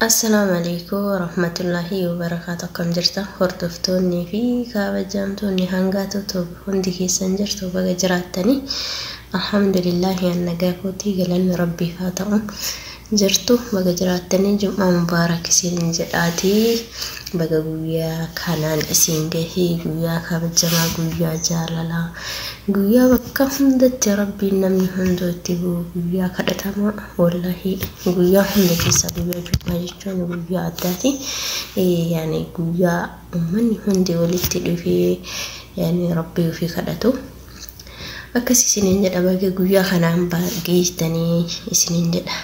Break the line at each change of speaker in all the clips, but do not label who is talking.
Assalaamu alaikum warahmatullahi wabarakaatu. Akkam jirtan hordoftoonnii fi kabajamtoonni hangaatu hundi keessan jirtu baga jiraattanii. Alhamdulillahi an nagaa kootii, galanni rabbiif haa ta'u. Jirtu baga jiraattanii. Jum'aa mubaarak isin jedhaatii, baga guyyaa kanaan isin gahee, guyyaa kabajamaa, guyyaa jaalalaa, guyyaa bakka hundatti rabbiin namni hunduu itti bu'u, guyyaa kadhatamaa. Wallahi guyyaa hunda keessaa guyyaa jum'aa jechuun guyyaa addaati. Yani guyyaa uummanni hundi walitti dhufee yani rabbii ofii kadhatu. Akkas isiniin jedha, baga guyyaa kanaan geessanii isiniin jedha.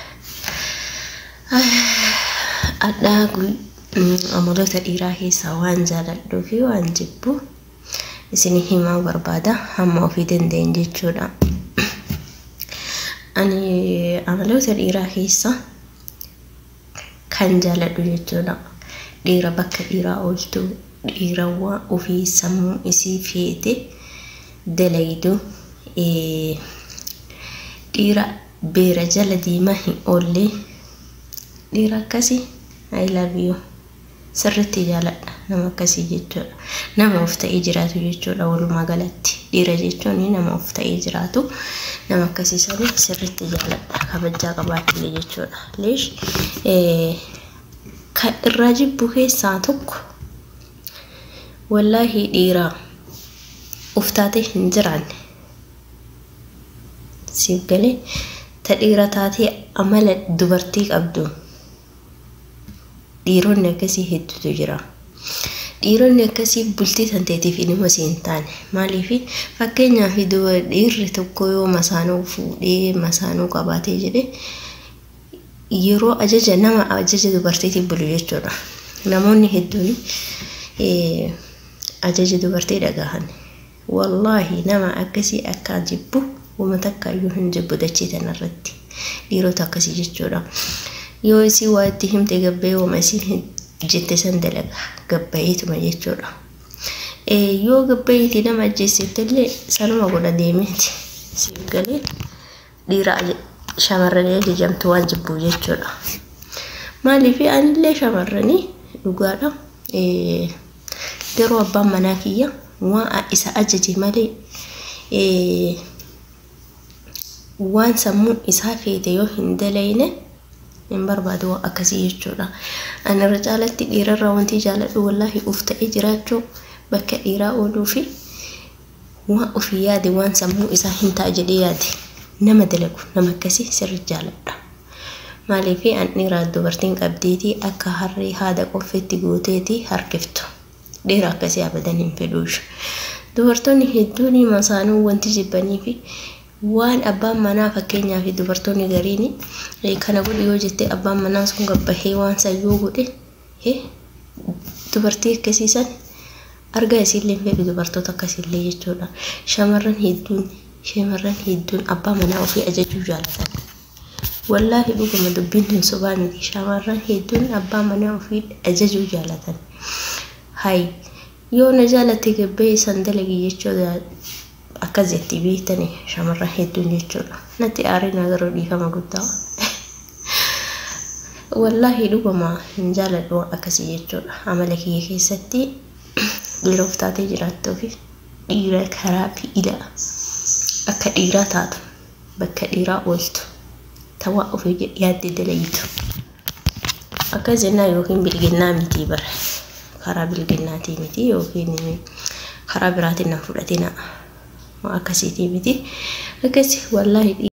Adhaa amaloota dhiiraa keessaa waan jaaladhuu fi waan jibbu isin himaa barbaada, hamma ofii danda'in jechuudha. Ani amaloota dhiiraa keessaa kan jaaladhu jechuudha. Dhiira bakka dhiiraa ooltu, dhiirawwan ofii sammuu isii feete dalaydu, dhiira beera jala deemaa hin oolle, dhiira akkasii I love you, sirriitti jaaladha nama akkasii jechuudha. Nama of ta'ee jiraatu jechuudha. Walumaa galatti dhiira jechuun nama of ta'ee jiraatu, nama akkasii sanii sirriitti jaaladha, kabajaa qabaatullee jechuudha. Leesh kan irraa jibbu keessaa tokko wallaahi dhiira of taatee hin jiraanne, siif galee, ta dhiira taatee amala dubartii qabdu, dhiironni akkasii hedduutu jira. Dhiironni akkasii bultii tanteetiif inuma si hin taane. Maaliif? Fakkeenyaaf dhiirri tokko yoo masaanuu fuudhee masaanuu qabaatee jedhe, yeroo ajaja nama ajaja dubartiitiif bulu jechuudha. Namoonni hedduun ajaja dubartii dhagahan. Wallaahi nama akkasii akka jibbu wama takka iyyuu hin jibbu dachee tanarratti. Dhiirota akkasii jechuudha. Yoo isii waa itti himte gabbee wama isii jette san dalaga gabbayeetuma jechuudha. Yoo gabbayeeti nama ajjeessetti illee sanuma godha deemeeti. Siif galee, dhiira shamarranii ajajamtu waan jibbu jechuudha. Maaliif? Anillee shamarranii dhugaadha. Garuu abbaan manaa kiyya waan isa ajaje malee waan sammuun isaa feete yoo hin dalayne hin barbaadu waan akkasii jechuudha. Ani irra caalatti dhiirarraa wanti jaaladhu wallaahi uf ta'ee jiraachuu, bakka dhiiraa ooluu fi waan ofii yaade, waan sammuu isaa hin ta'a jedhee yaade nama dalagu, nama akkasii sirri jaaladha. Maaliif? An dhiiraa dubartiin qabdeetii akka harree haada qoffeetti gooteetii harkiftu. Dhiira akkasii abadan hin fedhuushu. Dubartoonni hedduun masaanuu wanti jibbanii fi waan abbaan manaa, fakkeenyaaf dubartoonni gariin kana godhi yoo jette, abbaan manaa sun gabbahee waan san yoo godhe, dubartii akkasiisan argaa isiillee hin fedhu dubartoota akkasiillee jechuudha. Shamarran hedduun abbaa manaa ofii ajajuu jaalatan. Wallaahi dhuguma, dubbiin hin sobaa miti. Shamarran hedduun abbaa manaa ofii ajajuu jaalatan. Hay, yoo na jaalatte gabbee san dalagi jechuudha, akkas jetti beektanii shamarran hedduun jechuudha. Natti aariin garuu dhiifama guddaa. Wallaahi dhuguma hin jaaladhu akkasii jechuudha. Amala kiyya keessatti dhiira of taatee jiraattuu fi dhiira karaa fi'ila akka dhiiraa taatu, bakka dhiiraa ooltu, tawaa ofii yaadde dalayitu. Akkas jennaan yookiin bilginnaa miti bara. Karaa bilginnaatii miti yookiin karaa biraatiin na fudhatina. Akkasiitii miti. Akkasi wallaahi.